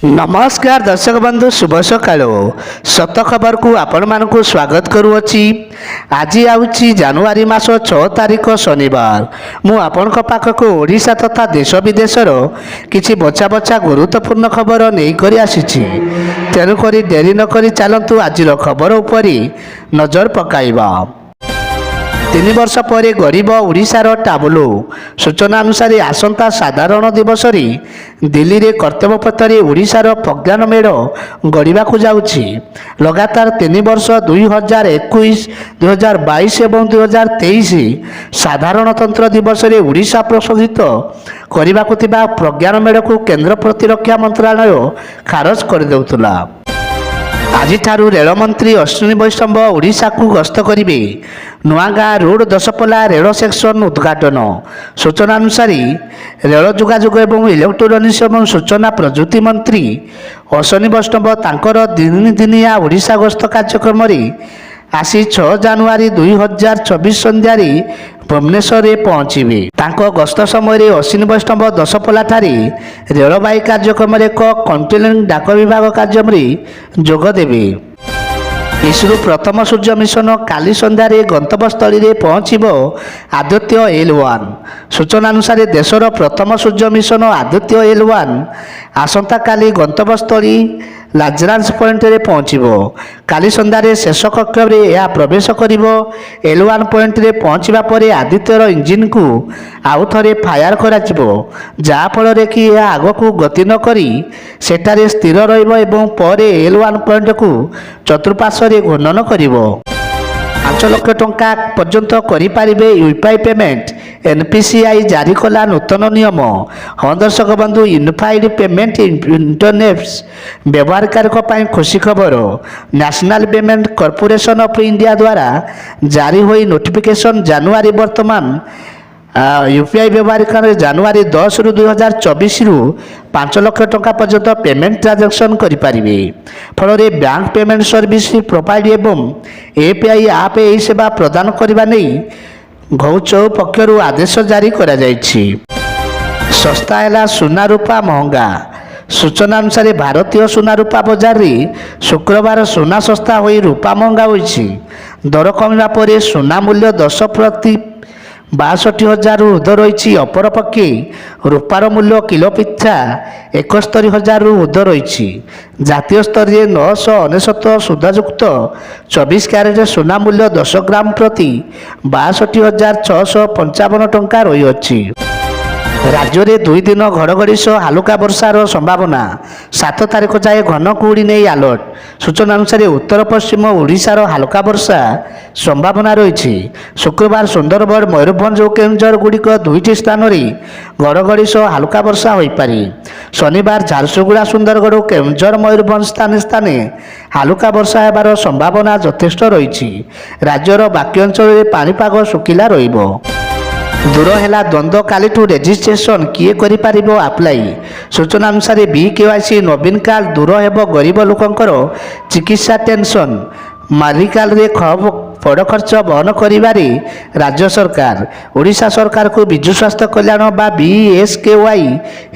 ନମସ୍କାର ଦର୍ଶକ ବନ୍ଧୁ, ଶୁଭ ସକାଳ। ସତ ଖବରକୁ ଆପଣମାନଙ୍କୁ ସ୍ୱାଗତ କରୁଅଛି। ଆଜି ହେଉଛି ଜାନୁଆରୀ ମାସ 6 ତାରିଖ, ଶନିବାର। ମୁଁ ଆପଣଙ୍କ ପାଖକୁ ଓଡ଼ିଶା ତଥା ଦେଶ ବିଦେଶର କିଛି ବଛା ବଛା ଗୁରୁତ୍ୱପୂର୍ଣ୍ଣ ଖବର ନେଇକରି ଆସିଛି। ତେଣୁକରି ଡେରି ନକରି ଚାଲନ୍ତୁ, ଆଜିର ଖବର ଉପରେ ନଜର ପକାଇବା। 3 ବର୍ଷ ପରେ ଗଢ଼ିବ ଓଡ଼ିଶାର ଟାବଲୁ। ସୂଚନା ଅନୁସାରେ, ଆସନ୍ତା ସାଧାରଣ ଦିବସରେ ଦିଲ୍ଲୀରେ କର୍ତ୍ତବ୍ୟ ପଥରେ ଓଡ଼ିଶାର ପ୍ରଜ୍ଞାନ ମେଢ଼ ଗଢ଼ିବାକୁ ଯାଉଛି। ଲଗାତାର 3 ବର୍ଷ 2021, 2022 ଏବଂ 2023 ସାଧାରଣତନ୍ତ୍ର ଦିବସରେ ଓଡ଼ିଶା ପ୍ରଶୋଧିତ କରିବାକୁ ଥିବା ପ୍ରଜ୍ଞାନ ମେଢ଼କୁ କେନ୍ଦ୍ର ପ୍ରତିରକ୍ଷା ମନ୍ତ୍ରଣାଳୟ ଖାରଜ କରିଦେଉଥିଲା। ଆଜିଠାରୁ ରେଳମନ୍ତ୍ରୀ ଅଶ୍ୱିନୀ ବୈଷ୍ଣବ ଓଡ଼ିଶାକୁ ଗସ୍ତ କରିବେ। ନୂଆଗାଁ ରୋଡ଼ ଦଶପଲ୍ଲା ରେଳ ସେକ୍ସନ ଉଦ୍ଘାଟନ। ସୂଚନା ଅନୁସାରେ, ରେଳ ଯୋଗାଯୋଗ ଏବଂ ଇଲେକ୍ଟ୍ରୋନିକ୍ସ ଏବଂ ସୂଚନା ପ୍ରଯୁକ୍ତି ମନ୍ତ୍ରୀ ଅଶ୍ୱିନୀ ବୈଷ୍ଣବ ତାଙ୍କର 3 ଦିନିଆ ଓଡ଼ିଶା ଗସ୍ତ କାର୍ଯ୍ୟକ୍ରମରେ ଆସି 6 ଜାନୁଆରୀ 2026 ସନ୍ଧ୍ୟାରେ ଭୁବନେଶ୍ୱରରେ ପହଞ୍ଚିବେ। ତାଙ୍କ ଗସ୍ତ ସମୟରେ ଅଶ୍ୱିନୀ ବୈଷ୍ଣବ ଦଶପଲ୍ଲାଠାରେ ରେଳବାଇ କାର୍ଯ୍ୟକ୍ରମରେ ଏକ କଣ୍ଟ୍ରୋଲିଂ ଡାକ ବିଭାଗ କାର୍ଯ୍ୟକ୍ରମରେ ଯୋଗ ଦେବେ। ଇସ୍ରୋ ପ୍ରଥମ ସୂର୍ଯ୍ୟ ମିଶନ କାଲି ସନ୍ଧ୍ୟାରେ ଗନ୍ତବ୍ୟସ୍ଥଳୀରେ ପହଞ୍ଚିବ ଆଦିତ୍ୟ ଏଲ୍ 1। ସୂଚନା ଅନୁସାରେ, ଦେଶର ପ୍ରଥମ ସୂର୍ଯ୍ୟ ମିଶନ ଆଦିତ୍ୟ ଏଲ୍ 1 ଆସନ୍ତାକାଲି ଗନ୍ତବ୍ୟସ୍ଥଳୀ ଲାଗ୍ରାଞ୍ଜ ପଏଣ୍ଟରେ ପହଞ୍ଚିବ। କାଲି ସନ୍ଧ୍ୟାରେ ଶେଷ କକ୍ଷରେ ଏହା ପ୍ରବେଶ କରିବ। ଏଲ୍ 1 ପଏଣ୍ଟରେ ପହଞ୍ଚିବା ପରେ ଆଦିତ୍ୟର ଇଞ୍ଜିନକୁ ଆଉ ଥରେ ଫାୟାର କରାଯିବ, ଯାହାଫଳରେ କି ଏହା ଆଗକୁ ଗତି ନ କରି ସେଠାରେ ସ୍ଥିର ରହିବ ଏବଂ ପରେ ଏଲ୍ 1 ପଏଣ୍ଟକୁ ଚତୁଃପାର୍ଶ୍ୱରେ ଘୂର୍ଣ୍ଣନ କରିବ। 5 ଲକ୍ଷ ଟଙ୍କା ପର୍ଯ୍ୟନ୍ତ କରିପାରିବେ ୟୁପିଆଇ ପେମେଣ୍ଟ। ଏନ୍ପିସିଆଇ ଜାରି କଲା ନୂତନ ନିୟମ। ହଁ ଦର୍ଶକ ବନ୍ଧୁ, ୟୁନିଫାଇଡ୍ ପେମେଣ୍ଟ ଇଣ୍ଟରଫେସ୍ ବ୍ୟବହାରକାରୀଙ୍କ ପାଇଁ ଖୁସି ଖବର। National payment corporation of India ଦ୍ୱାରା ଜାରି ହୋଇ ନୋଟିଫିକେସନ୍ ଜାନୁଆରୀ ବର୍ତ୍ତମାନ ୟୁପିଆଇ ବ୍ୟବହାରକାରୀ ଜାନୁଆରୀ 10ରୁ 2024ରୁ 5 ଲକ୍ଷ ଟଙ୍କା ପର୍ଯ୍ୟନ୍ତ ପେମେଣ୍ଟ ଟ୍ରାଞ୍ଜାକ୍ସନ୍ କରିପାରିବେ। ଫଳରେ ବ୍ୟାଙ୍କ ପେମେଣ୍ଟ ସର୍ଭିସ ପ୍ରୋଭାଇଡ ଏବଂ ଏପିଆଇ ଆପ୍ ଏହି ସେବା ପ୍ରଦାନ କରିବା ନେଇ ଗଉଚଉ ପକ୍ଷରୁ ଆଦେଶ ଜାରି କରାଯାଇଛି। ଶସ୍ତା ହେଲା ସୁନା ରୂପା ମହଙ୍ଗା। ସୂଚନା ଅନୁସାରେ, ଭାରତୀୟ ସୁନା ରୂପା ବଜାରରେ ଶୁକ୍ରବାର ସୁନା ଶସ୍ତା ହୋଇ ରୂପା ମହଙ୍ଗା ହୋଇଛି। ଦର କମିବା ପରେ ସୁନା ମୂଲ୍ୟ 10 ପ୍ରତି 62 ହଜାରରୁ ଉର୍ଦ୍ଧ୍ୱ ରହିଛି। ଅପରପକ୍ଷେ ରୂପାର ମୂଲ୍ୟ କିଲୋ ପିଛା 71 ହଜାରରୁ ଉର୍ଦ୍ଧ୍ୱ ରହିଛି। ଜାତୀୟ ସ୍ତରରେ 999 ସୁଧାଯୁକ୍ତ 24 କ୍ୟାରେଟ ସୁନା ମୂଲ୍ୟ 10 ଗ୍ରାମ ପ୍ରତି 62,655 ଟଙ୍କା ରହିଅଛି। ରାଜ୍ୟରେ 2 ଦିନ ଘଡ଼ଘଡ଼ି ସହ ହାଲୁକା ବର୍ଷାର ସମ୍ଭାବନା। 7 ତାରିଖ ଯାଏ ଘନ କୁହୁଡ଼ି ନେଇ ଆଲର୍ଟ। ସୂଚନା ଅନୁସାରେ, ଉତ୍ତର ପଶ୍ଚିମ ଓଡ଼ିଶାର ହାଲୁକା ବର୍ଷା ସମ୍ଭାବନା ରହିଛି। ଶୁକ୍ରବାର ସୁନ୍ଦରଗଡ଼, ମୟୂରଭଞ୍ଜ ଓ କେଉଁଝର ଗୁଡ଼ିକ ଦୁଇଟି ସ୍ଥାନରେ ଘଡ଼ଘଡ଼ି ସହ ହାଲୁକା ବର୍ଷା ହୋଇପାରେ। ଶନିବାର ଝାରସୁଗୁଡ଼ା, ସୁନ୍ଦରଗଡ଼ ଓ କେଉଁଝର, ମୟୂରଭଞ୍ଜ ସ୍ଥାନେ ସ୍ଥାନେ ହାଲୁକା ବର୍ଷା ହେବାର ସମ୍ଭାବନା ଯଥେଷ୍ଟ ରହିଛି। ରାଜ୍ୟର ବାକି ଅଞ୍ଚଳରେ ପାଣିପାଗ ଶୁଖିଲା ରହିବ। ଦୂର ହେଲା ଦ୍ୱନ୍ଦ୍ୱ, କାଲିଠୁ ରେଜିଷ୍ଟ୍ରେସନ, କିଏ କରିପାରିବ ଆପ୍ଲାଇ? ସୂଚନା ଅନୁସାରେ, ବି କେୱାଇସି ନବୀନ କାର୍ଡ ଦୂର ହେବ ଗରିବ ଲୋକଙ୍କର ଚିକିତ୍ସା ଟେନସନ୍। ମେଡିକାଲରେ ବଡ଼ ଖର୍ଚ୍ଚ ବହନ କରିବାରେ ରାଜ୍ୟ ସରକାର। ଓଡ଼ିଶା ସରକାରକୁ ବିଜୁ ସ୍ୱାସ୍ଥ୍ୟ କଲ୍ୟାଣ ବା ବିଏସ୍କେୱାଇ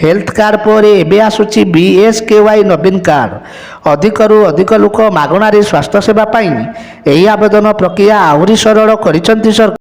ହେଲ୍ଥ କାର୍ଡ ପରେ ଏବେ ଆସୁଛି ବିଏସ୍କେୱାଇ ନବୀନ କାର୍ଡ। ଅଧିକରୁ ଅଧିକ ଲୋକ ମାଗଣାରେ ସ୍ୱାସ୍ଥ୍ୟ ସେବା ପାଇଁ ଏହି ଆବେଦନ ପ୍ରକ୍ରିୟା ଆହୁରି ସରଳ କରିଛନ୍ତି ସରକାର।